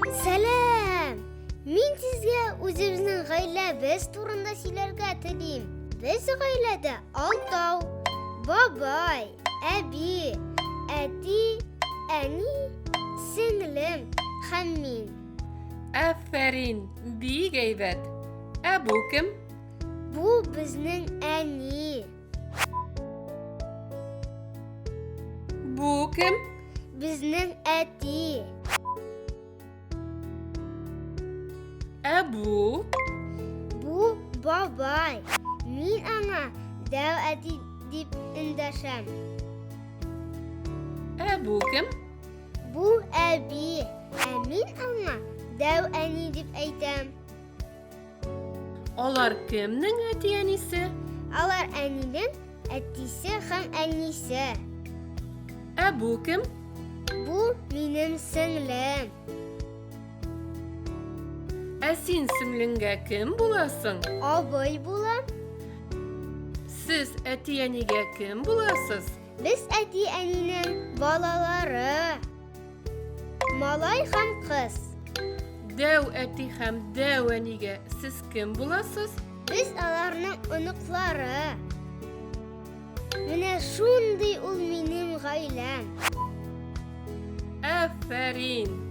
Сәлам! Мин сезгә үзебезнең гаиләбез турында сөйләргә телим. Без гаиләдә алтау. Бабай, әби, әти, әни, сеңлем һәм мин. Афәрин, бик әйбәт. Ә бу кем? Бу безнең әни. Бу кем? Безнең әти. Ә бу? Бу бабай. Мин аңа дәү әти дип эндәшәм. Ә бу кем? Бу әби. Ә мин аңа дәү әни дип әйтәм. Алар кемнең әти-әнисе? Алар әнинең әтисе һәм әнисе. Ә бу кем? Бу минем сеңлем. Ә син сеңлеңгә кем буласың? Абый булам. Сез әти-әнигә кем буласыз? Без әти-әнинең балалары. Малай һәм кыз. Дәү әти һәм дәү әнигә сез кем буласыз? Без аларның оныклары. Менә шундый ул минем гаиләм. Афәрин!